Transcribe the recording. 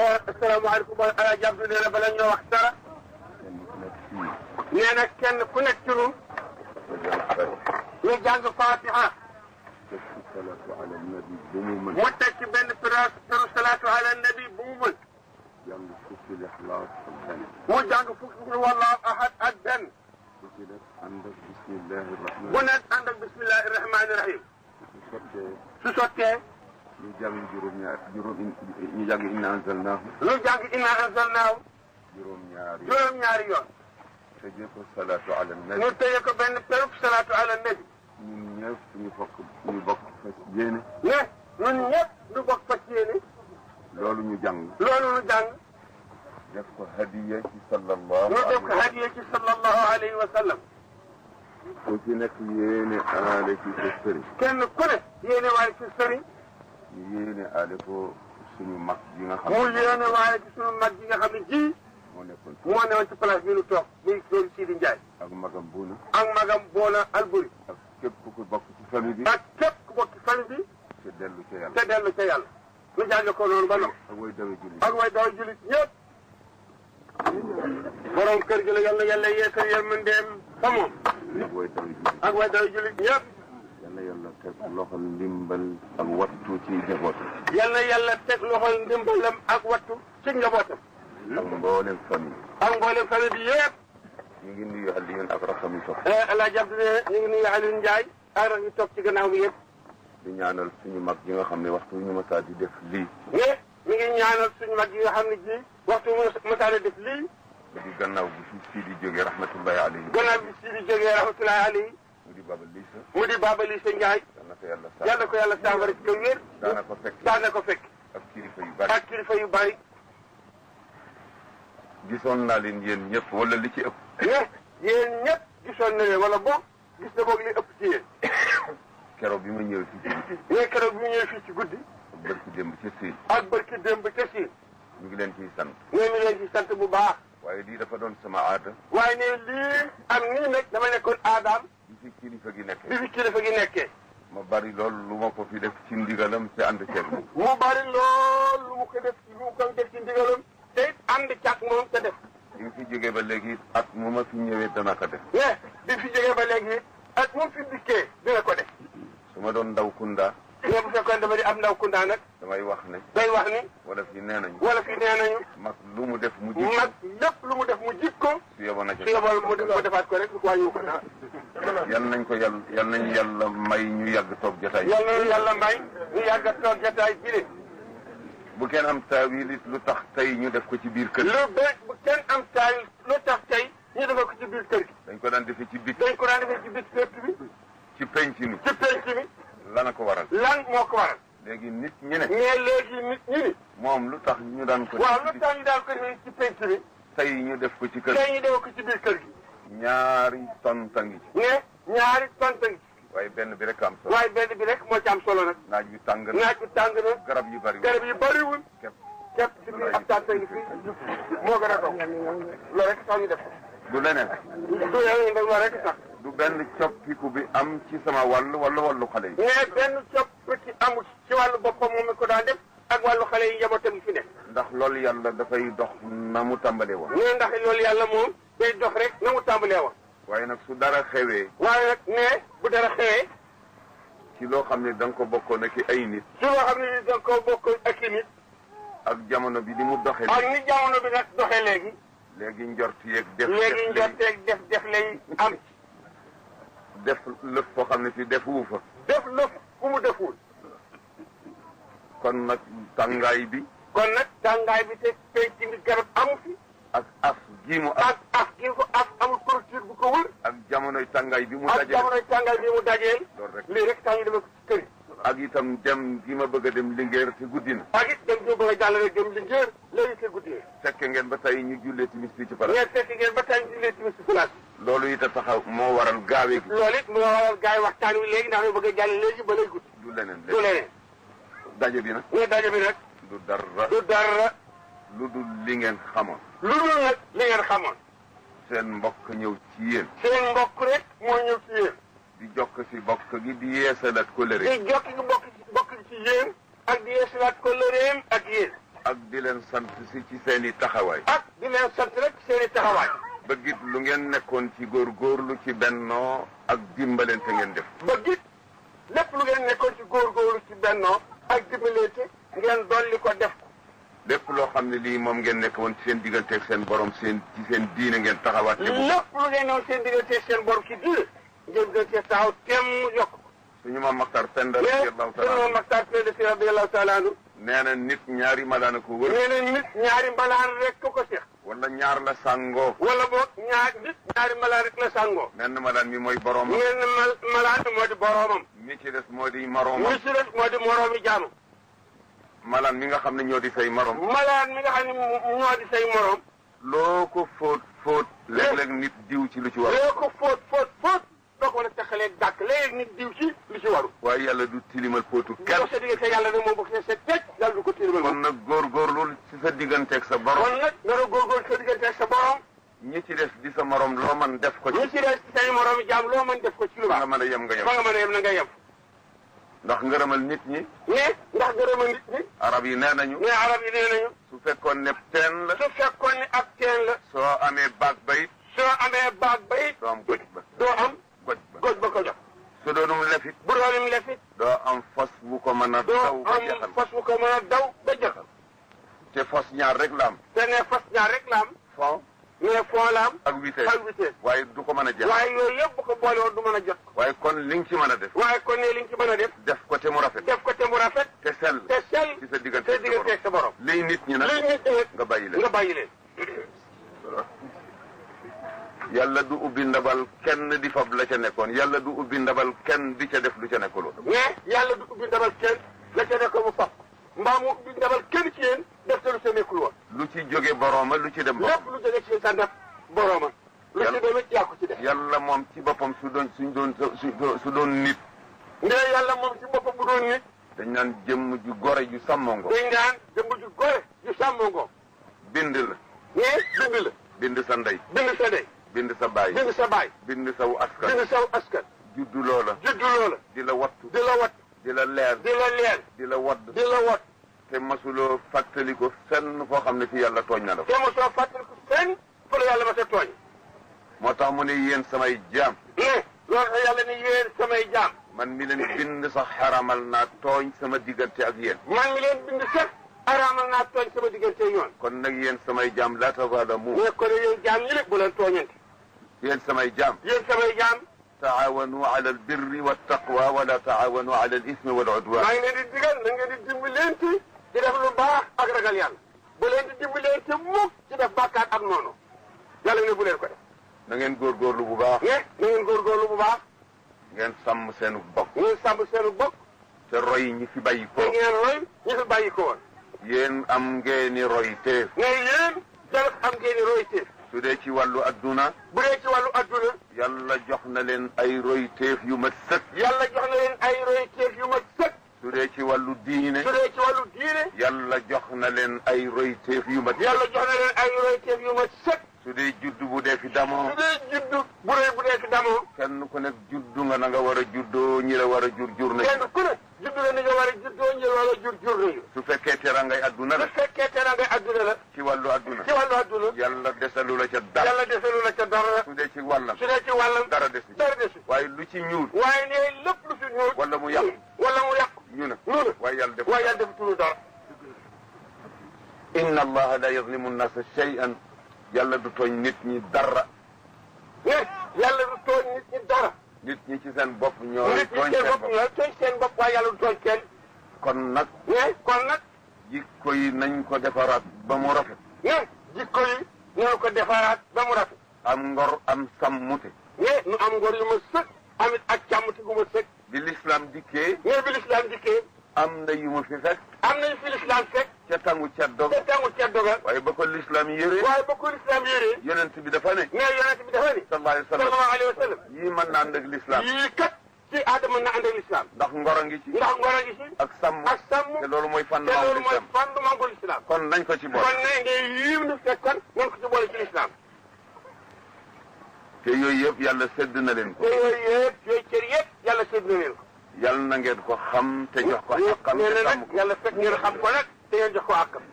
asalaamaaleykum ala jàpp nee na bala ñoo wax dara. nee na kenn ku nekk ci ñun. ñu jàng Fatiha. mu teg ci benn peru salaatu ala nabi bu mu mën. mu jàng fukki wallaahu ahad ak benn. bu nekk ànd ak bismillahi rahmaani rahim. su sottee. ñu jàng ñu jàng inna anzalnaahu. ñu jàng inna anzalnaahu. juróom-ñaari yoon. tëjee ko salaatu ala nabi. ñu tëjee ko benn perub salaatu ala nabi. ñun ñëpp ñu bokk fas yéene. ñun ñëpp ñu bokk fas yéene. loolu ñu jàng. def ko hadiya ci sallallahu. ñu def ko hadiya ci sallallahu alayhi wa sallam. ku ci nekk yéene aale ci sa sëriñ. kenn ku ne yéene waale ci sëriñ. ñu yéene aale ko suñu mag ji nga xam ne. mu yéene waale ci suñu mag ji nga xam ne ji. moo newoon ci place bi ñu toog muy loolu Sidi Ndiaye. ak magam Bouna. Alburi. ak képp ku bokk ci famille bi. ak képp ku bokk ci famille bi. te dellu ca yàlla. te dellu ca yàlla. ñu jàng ko noonu ba noppi. ak way dawe jullit. ñëpp. borom kër gi la yàlla yeesal yërmandeem fa moom. ak way dawe jullit ñëpp. yàlla teg loxol ndimbal ak wattu ci njabootam. yàlla teg loxol ndimbalam ak wattu ci njabootam. ak mboolem famille. bi yëpp. ñu ngi nuyu Alioune ak raxam yi toog. El Hadj Abdoulaye ñu ngi nuyu Alioune Ndiaye ak rax yi toog ci gannaaw bi yëpp. di ñaanal suñu mag yi nga xam ne waxtu ñu mësaa di def lii. mais ñu ngi ñaanal suñu mag yi nga xam ne ji waxtu mësaa di def lii. di gannaaw bi fi Sidi jógee rahmatullahi alayhi. mu di Baba Lissa Ndiaye. yàlla ko yàlla saafara ci kaw wér. daana ko fekk. ak kilifa yu bari. gisoon naa leen yéen ñëpp wala li ci ëpp. yéen ñëpp gisoon na leen wala boog gis na boog li ëpp ci yéen. keroog bi ma ñëwee fii ci guddi. keroog bi ma ñëwee fii ci guddi. ak barki démb ca Siin. ñu ngi leen ciy sant. bu baax. waaye lii dafa doon sama aada. waaye ne lii am nii nag dama nekkoon aadaam. bi fi kilifa gi nekkee. ma bari lool lu ma ko fi def ci ndigalam te ànd ceeg moom. mu bari lool lu mu ko def ci ndigalam. te it ànd càkk moom te def. bi nga fi jógee ba léegi at mu ma fi ñëwee dana ko def. bi fi jógee ba léegi at mu fi dikkee dina ko def. su ma doon ndaw kunda. mais bu fekkoon dama di am ndaw kunda nag. damay wax ne. wala fi nee nañu. mag lu mu def mu jikko. mag lépp lu mu def mu jikko. su yeboo na ca mu defaat ko rek wàññiwu ko dara. yal nañu yàlla may ñu yàgg toog jotaay. yal nañu yàlla may ñu yàgg toog jotaay bi de. bu kenn am taawil it lu tax tey ñu def ko ci biir kër gi. bu kenn am taawil lu tax tey ñu def ko ci biir kër gi. dañ ko daan defee ci bit. kër bi. ci penc mi. lan ko waral. lan moo ko waral. léegi nit ñi ne. ni. moom lu tax ñu daan ko. waaw lu tax ñu daan ko def ci penc mi. tey ñu def ko ci kër gi. tey ñu def ko ci biir kër gi. ñaari tonta ngi ci. ñaari tonta ngi ci. waaye benn bi rek am solo. waaye benn bi rek moo ci am solo nag. naaj bi tàng na. garab yu bariwul. képp ci biir ab tànta ngi fi moo gën a doon. loolu rek sax ñu def ko. du leneen. loolu rek sax. du benn coppiku bi am ci sama wàll wala wàllu xale yi. mais benn coppiku amul ci wàllu boppam moom mi ko daan def ak wàllu xale yi njabootam yi fi nekk. ndax loolu yàlla dafay dox na mu tàmbalee woon. ndax loolu yàlla moom day dox rek na mu tàmbalee woon. waaye nag su dara xewee. waaye nag ne bu dara xewee. ci loo xam ne da nga ko bokkoon ak ay nit. ci loo xam ne da nga ko bokkoon ak i nit. ak jamono bi ni mu doxee. ak ni jamono bi nag doxee léegi. léegi njort yeeg def lay am. def lëf foo xam ne fi defuwu fa. def lëf fu mu deful. kon nag tàngaay bi. te penc mi garab amu fi. ak af gi mu af. amul clôture bu ko wër. ak jamonoy tàngaay bi mu dajeel. loolu rek lii rek tax ñu demee ko ci kër yi. ak itam dem gi ma bëgg a dem Linguère te guddi na. ak it dem gi ma bëgg a jàllale dem Linguère léegi te guddi na. fekke ngeen ba tey ñu jullee timis fii ci place. loolu it a taxaw moo waral gaawe gi. loolu it moo waral gaawe waxtaan wi léegi ndax ñu bëgg a jàll léegi ba lay guddi. du leneen. daje bi nag. du dara. lu dul li ngeen xamoon. seen mbokk ñëw ci yéen. seen mbokk rek moo ñëw ci yéen. di jokk si bokk gi di yeesalaat kóllëre. di jokk gi bokk ci yéen. ak di yeesalaat kóllëreem ak yéen. ak di leen sant si ci seen i taxawaay. ak di leen sant rek seen i taxawaay. ba git lu ngeen nekkoon ci góorgóorlu ci bennoo ak dimbalante ngeen def. ba git lépp lu ngeen nekkoon ci góorgóorlu ci bennoo ak dimbalante ngeen dolli ko def ko. lépp loo xam ne lii moom ngeen nekk woon ci seen digganteeg seen borom ci seen diine ngeen taxawaat. lépp lu ngeen newoon seen digganteeg seen borom ci diine ngeen gën cee taxaw teem yokk. suñu maam Maxtar Penda radiyallahu taala suñu maam Maxtar Penda radiyallahu taala anhu nee na nit ñaari malaan ko wër. nee na nit ñaari malaan rek ko seex. wala ñaar la sàngoo. wala boog ñaari malaan rek la sàngoo. menn malaan mi mooy boromam. menn malaan mi moo di boromam. mi ci des moo di moromam. mi ci des moo di moroomi jaamu. malaan mi nga xam ne ñoo di say morom. malaan mi nga xam ne ñoo di say morom. loo ko fóot léeg-léeg nit diw ci lu ci waru. loo ko fóot doo ko mën a taxalee dàkk léeg nit diw ci lu ci waru. waaye yàlla du tilimal póotu kenn. boo sa diggante yàlla nag moom boo ko seet teg yàlla du ko tilimal. kon nag góorgóorlu ci sa digganteeg sa borom. kon nag nga góorgóorlu ci sa digganteeg sa borom. ñi ci des di sa morom loo mën def ko ci. ñi ci des say morom jaam loo mën def ko ci lu baax. fa nga mën a yem nga yem. fa nga mën a yem na nga yem. ndax ngërëmal nit ñi. ndax ngërëmal nit ñi. arab yi nee nañu. arab yi nee nañu. su fekkoon ne teen la. su fekkoon ne ab teen la. soo amee baag ba it. soo amee baag ba it. doo am goj ba. doo am goj ba ko jox. su doonum lefit. bu doonum lefit. doo am fas bu ko mën a daw ba jeexal. doo am fas bu ko mën a daw ba jeexal. te fas ñaar rek la am. te ne fas ñaar rek la am. fond. mais fond la am. ak vitesse. waaye du ko mën a jeexal. waaye yooyu yëpp bu ko boole woon du mën a jot. waaye kon li nga ci mën a def. waaye kon ne li nga ci mën a def. def ko te mu rafet. def ko te mu rafet. te sell. te sell. ci sa digganteeg sa borom. liy nit ñi nag. nga bàyyi leen. nga bàyyi leen. yàlla du ubbi ndabal kenn di fab la ca nekkoon yàlla du ubbi ndabal kenn di ca def lu ca nekkuloo. mais yàlla du ubbi ndabal kenn la ca nekkoon mu fab. mbaa mu ubbi ndabal kenn ci yéen def te lu ca nekkul woon. lu ci jóge borooma lu ci dem borom. lépp lu jóge ci sa ndab borooma. lu ci dem it yaa ko ci def. yàlla moom ci boppam su doon nit. ndee yàlla moom ci boppam bu doon nit. dañ naan jëmm ju gore ju sàmmongo. dañ naan jëmm ju gore ju sàmmongo. bind la. mais bind la. bind sa ndey. bind sa ndey. bind sa baay. bind sa baay. bind saw askan. bind saw askan. juddu loola. di la wattu. di la wattu. di la leer. di la leer. di la wadd. di la wadd. te masuloo fàttali ko fenn foo xam ne fi yàlla tooñ na la. te masuloo fàttali ko fenn fa la yàlla ma sa tooñ. moo tax mu ne yéen samay jaam. loolu la yàlla ne yéen samay jaam. man mi leen bind sax xaramal naa tooñ sama diggante ak yéen. man mi leen bind sax xaramal naa tooñ sama diggante ñoon. kon nag yéen samay jaam laa tazalamu. mais kon yéen jaam ñi lépp bu leen tooñante. yéen samay jaam. yéen samay jaam. taawanu ala albirri wattaqwa wala taawanu ala alismi wal udwan. maa ngi leen di digal na ngeen di dimbalante ci def lu baax ak ragal yàlla. bu leen di dimbalante mukk ci def bàkkaat ak noonu. yàlla ne bu leen ko def. na ngeen góorgóorlu bu baax. na ngeen góorgóorlu bu baax. ngeen sàmm seenu bokk. ngeen sàmm seenu bokk. te roy ñi fi bàyyi ko. te ngeen roy ñi fi bàyyi ko woon. yéen am ngeeni roy teef. mais yéen jarul am ngeeni roy teef. su dee ci wàllu adduna. bu dee ci wàllu adduna. yàlla jox na leen ay roy teef yu mat sëkk. yàlla jox na leen ay roy teef yu mat sëkk. su dee ci wàllu diine. su dee ci wàllu diine. yàlla jox na leen ay roy teef yu mat. yàlla jox na leen ay roy teef yu mat sëkk. su dee juddu bu dee fi damoo. su dee juddu bu dee fi damoo. kenn ku nekk juddu nga na nga war a juddoo ñi la war a jur nañu. kenn ku ne juddu la ni nga war a juddoo ñi la war a jur nañu. su fekkee terangay adduna la. su fekkee terangay adduna la. ci wàllu adduna. ci wàllu adduna. yàlla desalu la ca dara. yàlla desalu la ca dara. su dee ci wàllam. su dee ci wàllam. dara desu. dara desu. waaye lu ci ñuul. waaye ne lépp lu ci ñuul. wala mu yàqu. wala mu yàqu. ñu ne. waaye yàlla def tulu dara. inna allaha la yazlimu nnasa shay'an. yàlla du tooñ nit ñi dara. yàlla du tooñ nit ñi dara. nit ñi ci seen bopp ñooy tooñ seen bopp waaye yàlla du tooñ kenn. kon nag. kon nag. jikko yi nañ ko defaraat ba mu rafet. jikko yi nañ ko defaraat ba mu rafet. am ngor am sàmmute. nu am ngor yu ma sëkk. amit ak càmmute gu ma sëkk. bi l'islam dikkee. bi l'islam dikkee. am na yu ma fi fekk. am nañu fi l'islam fekk. ca tangu ceddo ga. waaye ba ko l'islam yëree. yonent bi dafa ne. sallallahu alayhi wa sallam. yii mën na ànd ak l'islam. yii kat ci aadama mën na ànd ak l'islam. ndax ngor a ngi ci. ak sàmm. te loolu mooy fondement l'islam. kon nañ ko ci boole. kon ne yii nu fekkoon nañ ko ci boole ci l'islam. te yooyu yëpp yàlla sédd na leen ko. te yooyu cër yëpp yàlla sédd na leen ko. yàlla na ngeen ko xam te jox ko àqam te sàmm ko. yàlla fekk ngeen xam ko nag te ngeen jox ko àqam.